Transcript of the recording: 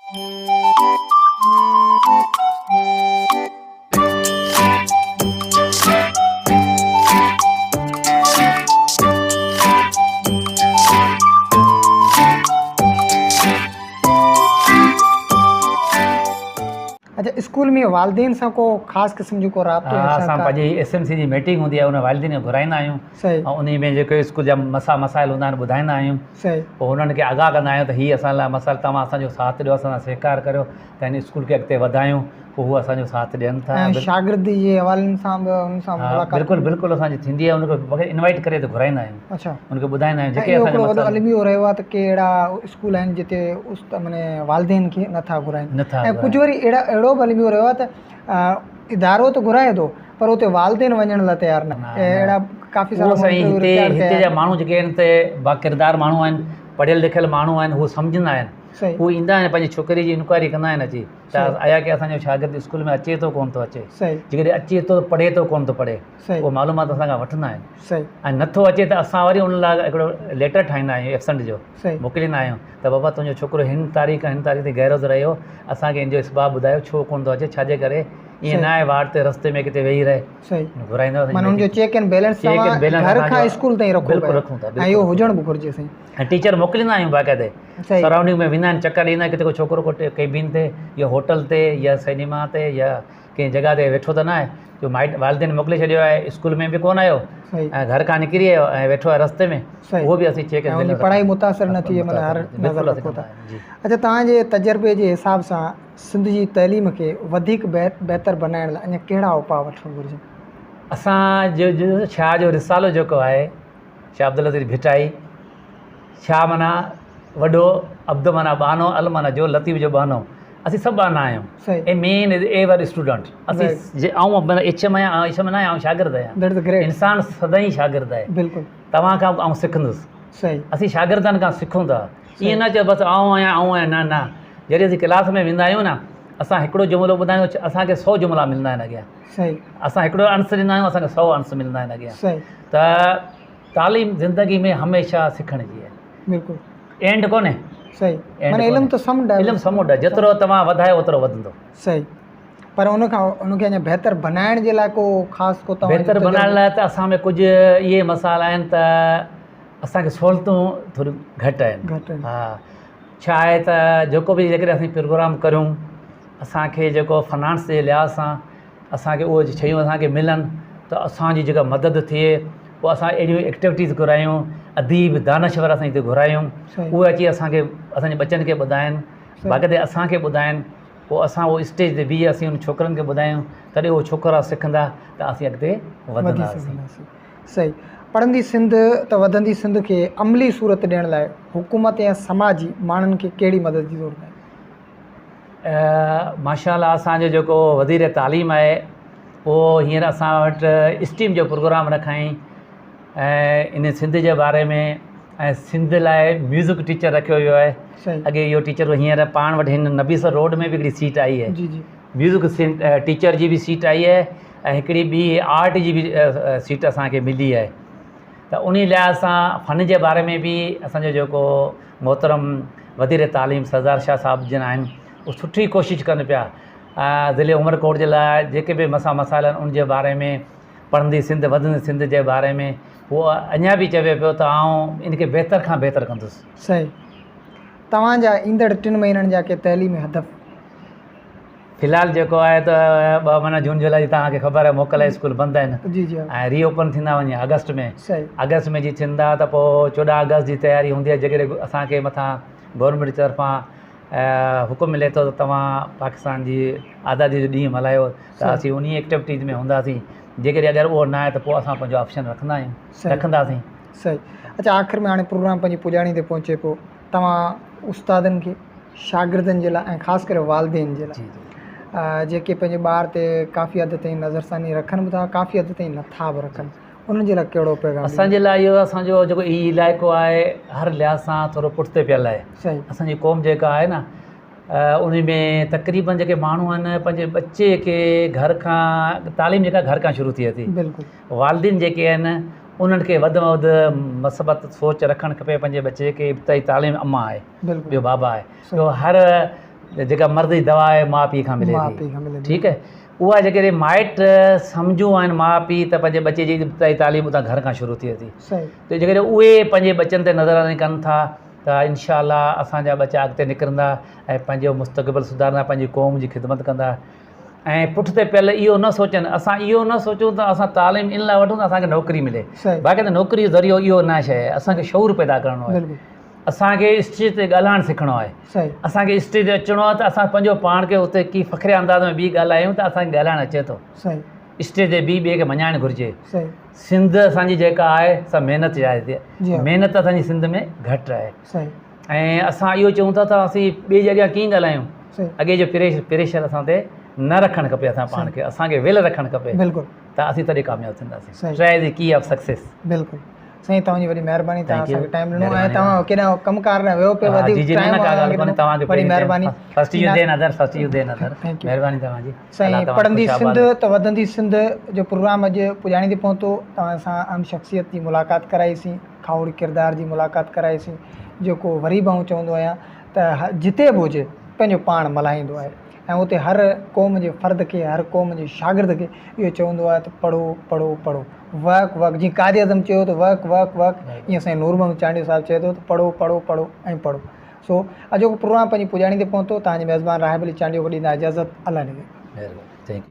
اچا اسڪول ۾ والدين سان ڪو خاص قسم جو ڪو رابطو ها اسان پنهنجي ايس ايم سي جي ميٽنگ هوندي آهي ان والدين کي گهرائيندا آهيون ۽ انهي ۾ جيڪي اسڪول جا مسا مسائل هوندا آهن ٻڌائيندا آهيون پوء انهن کي آگاهه ڪندا آهيون ته هي اسان لاء مسائل توهان اسان جو ساٿ ڏيو اسان سان سهڪار ڪريو ته هن اسڪول کي اڳتي وڌايون پوء هو اسان جو ساٿ ڏين ٿا. ۽ شاگردي جي حوالن سان به انهن سان ملاقات بلڪل بلڪل اسان جي ٿيندي آهي ان کي انوائٽ ڪري ته گهرائيندا آهيون اڇا ان کي ٻڌائيندا آهيون جيڪي اسان جو وڏو الميو رهيو آهي ته ڪي اهڙا اسڪول آهن جتي است معني والدين کي نٿا گهرائين ۽ ڪجهه وري اهڙا اهڙو به الميو رهيو آهي ته ادارو ته گهرائي ٿو پر اتي والدين وڃڻ لاء تيار نه اهڙا ڪافي سارا سائين هتي هتي جا ماڻهو جيڪي آهن ته باڪردار ماڻهو آهن پڙهيل لکيل ماڻهو آهن هو سمجهندا آهن هو ايندا آهن پنهنجي ڇوڪري جي انڪوائري ڪندا آهن اچي ته آيا ڪي اسان جو شاگرد اسڪول ۾ اچي ٿو ڪون ٿو اچي جيڪڏهن اچي ٿو پڙهي ٿو ڪون ٿو پڙهي اهو معلومات اسان کان وٺندا آهن ۽ نٿو اچي ته اسان وري ان لاء هڪڙو ليٽر ٺاهيندا آهيون ايبسنٽ جو موڪليندا آهيون ته بابا تنهنجو ڇوڪرو هن تاريخ کان هن تاريخ تائين غير حاضر رهيو اسان کي ان جو اسباب ٻڌايو ڇو ڪون ٿو اچي ڇا جي ڪري ائين نه آهي واٽ تي رستي ۾ ڪٿي ويهي رهي گهرائيندا معنيٰ ان جو چيڪ اينڊ بيلنس گهر کان اسڪول تائين رکو بلڪل رکون ٿا ۽ اهو هجڻ به گهرجي سائين ۽ ٽيچر موڪليندا آهيون باقاعدي سرائونڊنگ ۾ ويندا آهن چڪر ڏيندا آهن ڪٿي ڪو ڇوڪرو ڪو ڪيبين تي يا هوٽل تي يا سئنيما تي يا ڪنهن جڳهه تي ويٺو ته نه آهي جو مائٽ والدين موڪلي ڇڏيو آهي اسڪول ۾ به ڪونه آيو ۽ گهر کان نڪري آيو ۽ ويٺو آهي رستي ۾ اهو به اسين چيڪ ۽ پڙهائي متاثر نه ٿئي معنيٰ هر نظر رکو ٿا. اڇا توهان جي تجربي جي حساب سان سنڌ جي تعليم کي وڌيڪ بهتر بنائڻ لاء اڃا ڪهڙا اپاء وٺڻ گهرجن؟ اسان جو شاهه جو رسالو جيڪو آهي شاهه عبداللطيف ڀٽائي، شاهه معنيٰ وڏو، عبد معنيٰ ٻانهو، ال معنيٰ جو، لطيف جو ٻانهو. اسين سڀ ٻانها آهيون. A man is ever student. اسين جي آئون معنيٰ ايڇ ايم آهيان، آئون ايڇ ايم نه آهيان، آئون شاگرد آهيان. That is great. انسان سدائين شاگرد آهي. بلڪل. توهان کان آئون سکندس. صحيح. اسين شاگردن کان سکون ٿا. ائين نه چئو بس آئون آهيان، آئون آهيان، نه نه. جڏهن اسين ڪلاس ۾ ويندا آهيون نه، اسان هڪڙو جملو ٻڌايون، اسان کي سو جملا ملندا آهن اڳيان. صحيح. اسان هڪڙو انس ڏيندا آهيون، اسان کي سو انس ملندا آهن اڳيان. صحيح. ته تعليم زندگي ۾ هميشه سکڻ جي آهي. بلڪل. اينڊ ڪونهي. صحيح. معنيٰ علم ته سمنڊ آهي. علم سمنڊ آهي جيترو توهان وڌايو اوترو وڌندو. صحيح. پر ان کان ان کي اڃا بهتر بنائڻ جي لاء ڪو خاص ڪو توهان جو بهتر بنائڻ لاء ته اسان ۾ ڪجهه اهي مسائل آهن ته اسان کي سهولتون ٿوريون گهٽ آهن. گهٽ آهن. ها ڇا آهي ته جيڪو به جيڪڏهن اسين پروگرام ڪريون اسان کي جيڪو فنانس جي لحاظ سان اسان کي اهي شيون اسان کي ملن ته اسان جي جيڪا مدد ٿئي پوء اسان اهڙيون ايڪٽيوٽيز گهرايون اديب دانشور اسان هتي گهرايون اهي اچي اسان کي اسان جي ٻچن کي ٻڌائن باقاعدي اسان کي ٻڌائن پوء اسان اهو اسٽيج تي بيهي اسين انهن ڇوڪرن کي ٻڌايون تڏهن اهي ڇوڪرا سکندا ته اسين اڳتي وڌنداسين. صحيح پڙهندي سنڌ ته وڌندي سنڌ کي عملي صورت ڏيڻ لاء حڪومت يا سماجي ماڻهن کي ڪهڙي مدد جي ضرورت آهي؟ ماشاء الله اسان جو جيڪو وزير تعليم آهي اهو هينئر اسان وٽ اسٽيم جو پروگرام رکائين ۽ ان سنڌ جي باري ۾ ۽ سنڌ لاء ميوزڪ ٽيچر رکيو ويو آهي اڳي اهو ٽيچر هينئر پاڻ وٽ هن نبي سر روڊ ۾ به هڪڙي سيٽ آئي آهي ميوزڪ ٽيچر جي به سيٽ آئي آهي ۽ هڪڙي ٻي آرٽ جي به سيٽ اسانکي ملي آهي ته انهي لحاظ سان فن جي باري ۾ به اسانجو جيڪو محترم وزير تعليم سردار شاهه صاحب جن آهن اهي سٺي ڪوشش ڪن پيا ضلعي عمرڪوٽ جي لاء جيڪي به مسا مسائل آهن ان جي باري ۾ پڙهندي سنڌ وڌندي سنڌ جي باري ۾ هو اڃا به چوي پيو ته آئون ان کي بهتر کان بهتر ڪندس. صحيح. توهان جا ايندڙ ٽن مهينن جا ڪي تعليمي هدف؟ في الحال جيڪو آهي ته ٻه مهينا جون جولاء جي توهان کي خبر آهي موڪل آهي اسڪول بند آهن جي جي ۽ ري اوپن ٿيندا وڃي آگسٽ ۾ صحيح آگسٽ ۾ جي ٿيندا ته پوء 14 آگسٽ جي تياري هوندي آهي جيڪڏهن اسان کي مٿان گورنمينٽ جي طرفان حڪم ملي ٿو ته توهان پاڪستان جي آزادي جو ڏينهن ملهايو ته اسين انهي ايڪٽيوٽيز ۾ هونداسين جيڪڏهن اگر اهو نه آهي ته پوء اسان پنهنجو آپشن رکندا آهيون رکنداسين. صحيح اچا آخر ۾ هاڻي پروگرام پنهنجي پڄاڻي تي پهچي پيو توهان استادن کي شاگردن جي لاء ۽ خاص ڪري والدين جي لاء جيڪي پنهنجي ٻار تي ڪافي حد تائين نظرثاني رکن به ٿا ڪافي حد تائين نٿا به رکن انهن جي لاء ڪهڙو پيغام اسان جي لاء اهو اسان جو جيڪو هي علائقو آهي هر لحاظ سان ٿورو پٺتي پيل آهي صحيح اسان جي قوم جيڪا آهي نه ان ۾ تقريبن جيڪي ماڻهو آهن پنهنجي ٻچي کي گهر کان تعليم جيڪا گهر کان شروع ٿئي ٿي بلڪل والدين جيڪي آهن انهن کي وڌ ۾ وڌ مثبت سوچ رکڻ کپي پنهنجي ٻچي کي ابتدائي تعليم اما آهي بلڪل ٻيو بابا آهي ٻيو هر جيڪا مرض جي دوا آهي ماء پيء کان ملي ٿي ٺيڪ آهي اها جيڪڏهن مائٽ سمجهو آهن ماء پيء ته پنهنجي ٻچي جي ابتدائي تعليم اتان گهر کان شروع ٿئي ٿي ته جيڪڏهن اهي پنهنجي ٻچن تي نظراندازي ڪن ٿا ته انشاء الله اسان جا ٻچا اڳتي نڪرندا ۽ پنهنجو مستقبل سڌارندا پنهنجي قوم جي خدمت ڪندا ۽ پٺتي پيل اهو نه سوچن اسان اهو نه سوچون ته اسان تعليم ان لاء وٺون ته اسان کي نوڪري ملي باقي ته نوڪري جو ذريعو اهو نه شيء آهي اسان کي شعور پيدا ڪرڻو آهي اسان کي اسٽيج تي ڳالهائڻ سکڻو آهي اسان کي اسٽيج تي اچڻو آهي ته اسان پنهنجو پاڻ کي اتي ڪي فخري انداز ۾ بيهي ڳالهايون ته اسان کي ڳالهائڻ اچي ٿو اسٽيج تي بيهي ٻئي کي مڃائڻ گهرجي سنڌ اسان جي جيڪا آهي سا محنت جي آهي محنت اسان جي سنڌ ۾ گهٽ آهي ۽ اسان اهو چئون ٿا ته اسين ٻئي جي اڳيان ڪيئن ڳالهايون اڳي جو پريشر اسان تي نه رکڻ کپي اسان پاڻ کي اسان کي ويل رکڻ کپي بلڪل ته اسين تڏهن ڪامياب ٿينداسين try the key of success بلڪل سائين توهان جي وڏي مهرباني توهان اسان کي ٽائيم ڏنو ۽ توهان ڪيڏانهن ڪم ڪار ڏانهن ويو پيو وڌيڪ ٽائيم توهان کي وڏي مهرباني first you then other first you then other مهرباني توهان جي سائين پڙهندي سنڌ ته وڌندي سنڌ جو پروگرام اڄ پڄاڻي تي پهتو توهان سان اهم شخصيت جي ملاقات ڪرائي سين کاهوڙي ڪردار جي ملاقات ڪرائي سين جيڪو وري به آئون چوندو آهيان ته جتي به هجي پنهنجو پاڻ ملهائيندو آهي ۽ اتي هر قوم جي فرد کي هر قوم جي شاگرد کي اهو چوندو آهي ته پڙهو پڙهو پڙهو ورڪ ورڪ جيئن قائد اعظم چيو ته ورڪ ورڪ ورڪ ائين سائين نور محمد چانڊيو صاحب چئي ٿو ته پڙهو پڙهو پڙهو ۽ پڙهو سو اڄوڪو پروگرام پنهنجي پڄاڻي تي پهتو توهان جي ميزبان راهب علي چانڊيو کي ڏيندا اجازت الله نگهبان. مهرباني thank you.